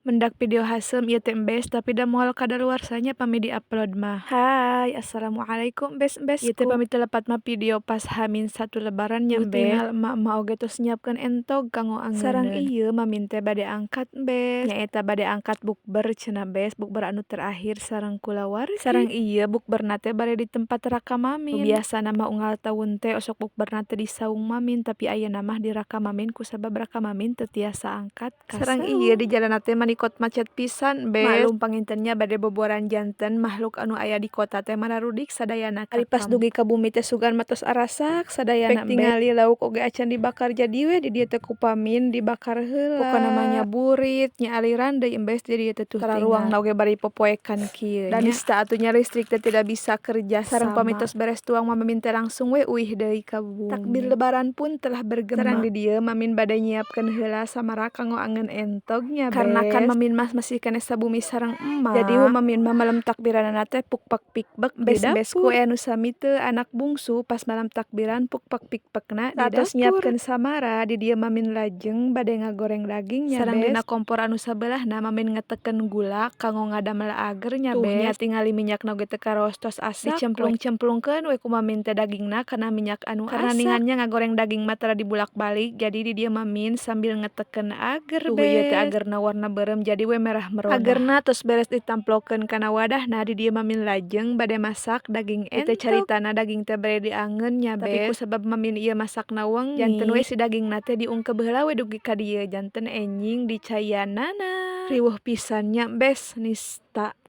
Mendak video haseum ieu teh, embes, tapi da moal kadaluarsa nya pami di-upload mah. Hai, assalamualaikum, embes-embesku. Ieu teh pami teu lepat mah video pas H-1 lebaran nya, embes. Tingal emak-emak oge tos nyiapkeun entog kanggo angeuneun. Sareng ieu Mamin teh bade angkat, embes. Nyaeta bade angkat bukber cenah, bes, bukber anu terakhir sareng kulawargi. Sareng ieu bukberna teh bade di tempat raka Mamin. Nu biasana mah unggal taun teh osok bukberna teh di saung Mamin, tapi ayeuna mah di raka Mamin kusabab raka Mamin teu tiasa angkat ka saung. Sareng ieu di jalanna teh mani kot macet pisan, bes. Maklum panginten nya, bade boboran janten makhluk anu aya di kota teh mararudik sadayana ka. Ari pas dugi ka bumi teh sugan mah tos arasak sadayana. Pek tingali lauk oge acan dibakar, jadi we di dieu teh ku Pamin dibakar heula. Pokona mah nya burit nya aliran deui, embes, di dieu teh tuh. Tara ruangna oge bari popoekan kieu nya. Da nista atuh nya listrik teh tidak bisa kerja sama. Sareng pami tos beres tuang mah Mamin teh langsung we uih deui ka bumi. Takbir lebaran pun telah bergema. Sareng di dieu Mamin bade nyiapkeun heula samara kanggo angeun entog nya, karna kan Mamin mah masih keneh sabumi sareng emak. Jadi we Mamin mah malam takbiranna teh pukpek pikbek di dapur. Aya nu sami teu anak bungsu pas malam takbiran pukpek pikpekna di dapur. Nyiapkeun samara, di dieu Mamin lajeng bade ngagoreng daging nya. Sareng dina kompor anu sabelahna Mamin ngeteken gula kanggo ngadamel ager nya, bes. Tuh nya tingali minyakna oge teu karaos, tos asak. Dicemplung-cemplungkeun we ku Mamin teh dagingna kana minyak anu asak. Karna ningan nya ngagoreng daging mah tara dibulak-balik, jadi di dieu Mamin sambil ngeteken ager, bes. Tuh, ieu teh agerna warna beureum, jadi we merah merona. Agerna tos beres ditamplokeun kana wadahna, di dieu Mamin lajeng bade masak daging entog. Ieu teh caritana daging teh bade diangeun nya, bes. Tapi kusabab Mamin ieu masakna wengi, janten we si dagingna teh diungkep heula we dugi ka dieu, janten enjing dicaianana. Riweuh pisan nya, bes, nista.